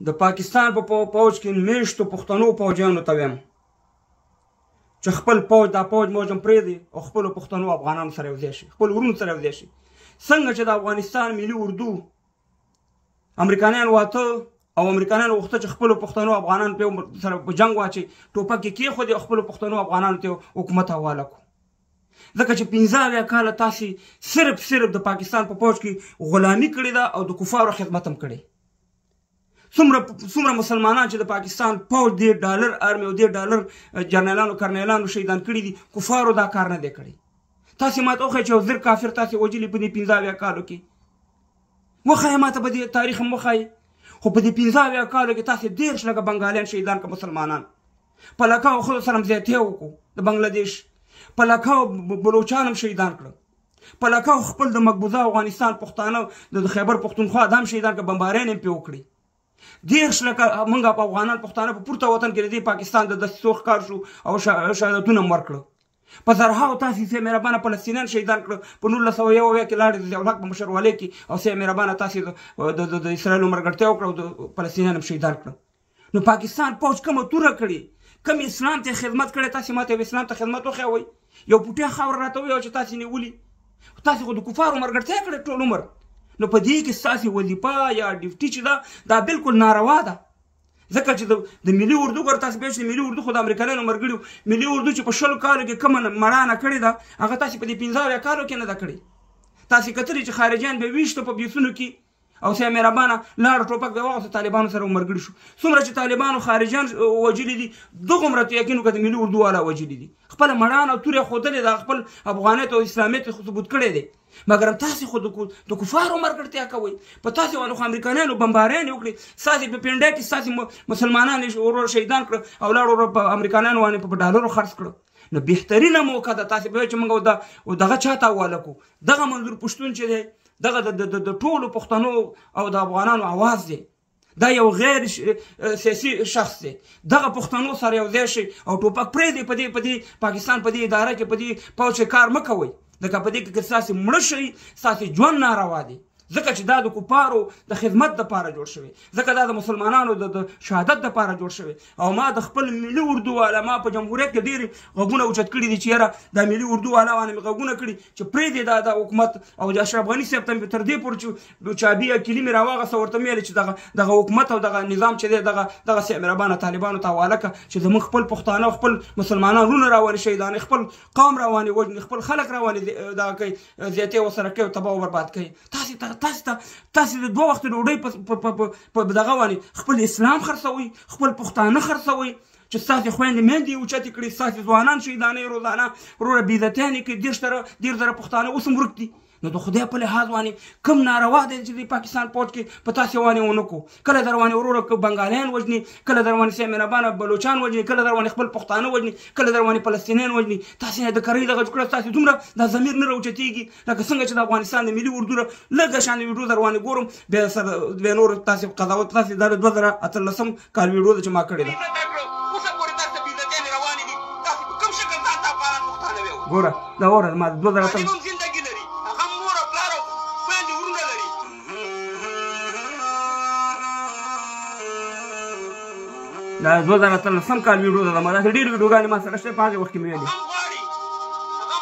د پاکستان په پوځ کې میشتو پښتنو پوځیانو ته وایم چې خپل پوځ دا پوځ موج هم پرېږدي او خپلو پښتنو افغانانو سره یو ځای شي، خپل وروڼو سره یو ځای شي. څنګه چې د افغانستان ملي اردو امریکانیان واته او امریکانیان غوښته چې خپلو پښتنو افغانانو ته سره په جنګ واچي، ټوپک یې کېښودې او خپلو پښتنو افغانانو ته حکومت حواله کړو. ځکه چې 75 کاله تاسې صرف د پاکستان په پوځ کې غلامي کړې ده او د کفارو خدمت هم کړی. څومره مسلمانان چې د پاکستان پوځ دې ډالر ارمي او دې ډالر جنرالانو کرنیلانو شهیدان کړي دي، کفارو دا کار نه دی کړی. تاسې ماته وښایئ چې یو 1000 کافر تاسې وژلي په دې 75 کالو کې، وښایه ماته په دې تاریخ هم وښایئ. خو په دې 75 کالو کې تاسې 30 لکه بنګالیان شهیدان کړه مسلمانان، په لکاو ښځو سره هم زیاتی وکړو د بنګلادیش، په لکاو بلوچان هم شهیدان کړه، په لکاو خپل د مقبوضه افغانستان پښتانه د خیبر پښتونخوا دا هم شهیدان کړه، بمباریان هم پرې وکړې. 30 لکه موږ په افغانان پښتانه په پورته وطن کې د دې پاکستان د دسیسو ښکار شو او شهادتونه هم ورکړه. په زرهاو تاسې سه مهربانه فلسطینیان شهیدان کړه، په 1971 کې لاړې د ضیاءالحق په مشرولۍ کې او سه مهربانه تاسې د اسرائیلو ملګرتیا وکړه او د فلسطینیان هم شهیدان کړه. نو پاکستان پوځ کومه توره کړې، کوم اسلام ته خدمت کړی؟ تاسې ماته یو اسلام ته خدمت وښیوئ، یو پوټی خاوره راته ووایه چې تاسې نیولي، تاسې خو د کفارو ملګرتیا کړې ټول عمر. نو په دې کې ستاسې وظیفه یا ډیوټي چې ده دا بالکل ناروا ده. ځکه چې د ملي اردو ګوره تاسې پوه شئ، ملي اردو خو د امریکایانو ملګري وو. ملي اردو چې په 20 کالو کې کومه مړانه کړې ده هغه تاسې په دې 75 کالو کې نه ده کړې. تاسې کتلي چې خارجیان به ویشته په بیسونو کې او سه مهربانه لاړ ټوپک به واغوسته طالبانو سره ملګري شو. څومره چې طالبانو خارجیان وژلي دي دغومره ته یقین وکړه د ملي اردو والا وژلي دي. خپله مړانه او توره ښودلې ده، خپل افغانیت او اسلامیت یې ثبوت کړی دی. مګر تاسې خو د کفارو ملګرتیا کوئ، په تاسې باندې خو امریکایانو بمباریانې وکړې، ستاسې په پنډۍ کې ستاسې مسلمانان یې ورور شهیدان کړه او لاړ ورور په امریکایانو باندې په ډالرو خرڅ کړه. نو بهترینه موقع ده تاسې به چې موږ دغه چا ته حواله کړو. دغه منظور پښتون چې دی دغه د ټولو پښتنو او د افغانانو اواز دی، دا یو غیر سیاسي شخص دی. دغه پښتنو سره یو ځای شي او ټوپک پرېږدئ، په دې پاکستان په دې اداره کې په دې پوځ کې کار مه کوئ، ځکه په دې کې که ستاسې مړه شئ ستاسې ژوند ناروا دی. ځکه چې دا د کفارو د خدمت دپاره جوړ شوی، ځکه دا د مسلمانانو د شهادت دپاره جوړ شوی. او ما د خپل ملي اردو والا ما په جمهوریت کې ډېرې غږونه اوچت کړي دي چې یاره دا ملي اردو والا باندې مې غږونه کړي چې پرېږدئ دا حکومت. او د اشرف غني صاحب ته مې تر دې پورې چې چابي یا کیلي مې راواغسته ورته مې ویل چې دغه حکومت او دغه نظام چې دی دغه سه مهربانه طالبانو ته حواله کړه چې زموږ خپل پښتانه او خپل مسلمانان وروڼه راوانې شهیدانې، خپل قوم راوانې وژني، خپل خلک راوانې دغه کوي زیاتې ورسره کوي او تباه او برباد کوي. تاسې د دوه وخته ډوډۍ په دغه باندې خپل اسلام خرڅوئ، خپل پښتانه خرڅوئ چې ستاسې خویندې میندې یې اوچتې کړي، ستاسې ځوانان شهیدانې روزانه وروره بېعزتیانې کوي. 30,000 پښتانه اوس هم ورک دي. نو د خدای په لحاظ باندې کوم ناروا دی چې د پاکستان پوځ کې په تاسې باندې ونه کړو. کله در باندې وروره بنګالیان وژني، کله در باندې سه مهربانه بلوچان وژني، کله در باندې خپل پښتانه وژني، کله در باندې فلسطینیان وژني. تاسې نه د کرۍ دغه جوړه تاسې دومره دا ضمیر نه راوچتېږي لکه څنګه چې د افغانستان د ملي اردو لږه شان ویډیو در باندې ګورم، بیا سره بیا نور تاسې قضاوت. تاسې دا د 2018 کال ویډیو ده چې ما کړې ده. ګوره دا وره ما 2018 دا 2013 کال ویډیو ده. ما داسې ډېرې ویډیوګانې ما سره شته په هغې وخت کې مې ویلې.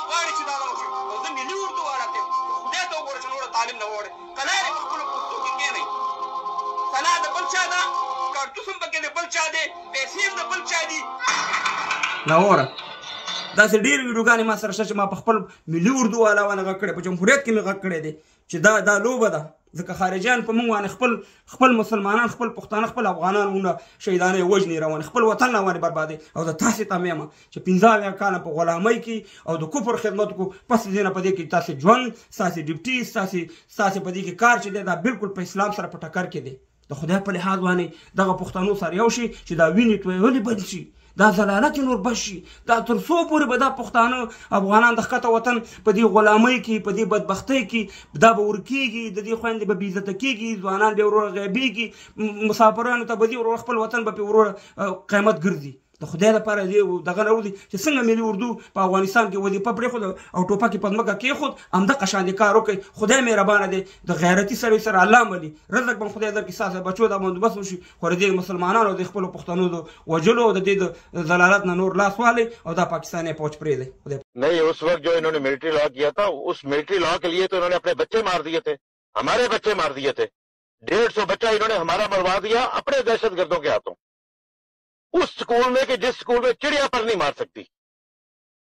غواړي چې دا وشي او زه ملي اردو والا ته خدای ته وګوره چې نوره تعلیم نه وړي کلارې په خپلو پوستو کې کښېنئ. سلا د بل چا ده، کارتوس هم پکې د بل چا دی، پیسې هم د بل چا دي. دا وره داسې ډېرې ویډیوګانې ما سره شته چې ما په خپل ملي اردو والا باندې غږ کړی، په جمهوریت کې مې غږ کړی دی چې دا لوبه ده. ځکه خارجیان په موږ باندې خپل مسلمانان، خپل پښتانه، خپل افغانان وروڼه شهیدانې وژني روان، خپل وطن روانې بربادوي. او د تاسې ته مې یم چې 75 کاله په غلامۍ کې او د کفر خدمت کو، پس دې نه په دې کې تاسې ژوند، ستاسې ډیوټي، ستاسې په دې کې کار چې دی دا بالکل په اسلام سره په ټکر کې دی. د خدای په لحاظ باندې دغه پښتنو سره یو شي چې دا وینې تویولې بند شي، دا ذلالت نور بس شي. دا تر څو پورې به دا پښتانه افغانان د ښکته وطن په دې غلامۍ کې، په دې بدبختۍ کې دا به ورکېږي، د دې خویندې به بېعزته کېږي، ځوانان به وروره غیبېږي، مسافرانو ته به ځي وروره خپل وطن به پرې وروره قیمت ګرځي. د خدای لپاره دې دغه نه وځي چې څنګه ملي اردو په افغانستان کې وظیفه پرېښوده او ټوپک یې په ځمکه کېښود، همدغه شان دې کار وکړئ. خدای مهربانه دی، د غیرتي سړي سره الله ملي، رزق به خدای درکړي، ستاسو بچو دا بندوبست وشي. خو د دې مسلمانانو د خپلو پښتنو د وژلو او د دې د ضلالت نه نور لاس والی او دا پاکستاني فوج پرېږدئ. خدای नहीं, उस वक्त जो इन्होंने मिलिट्री लॉ किया था, उस मिलिट्री लॉ के लिए तो इन्होंने अपने बच्चे मार दिए थे, हमारे बच्चे मार दिए थे। 150 बच्चा इन्होंने हमारा मरवा दिया अपने दहशत गर्दों के हाथों, उस स्कूल में कि जिस स्कूल में चिड़िया पर नहीं मार सकती।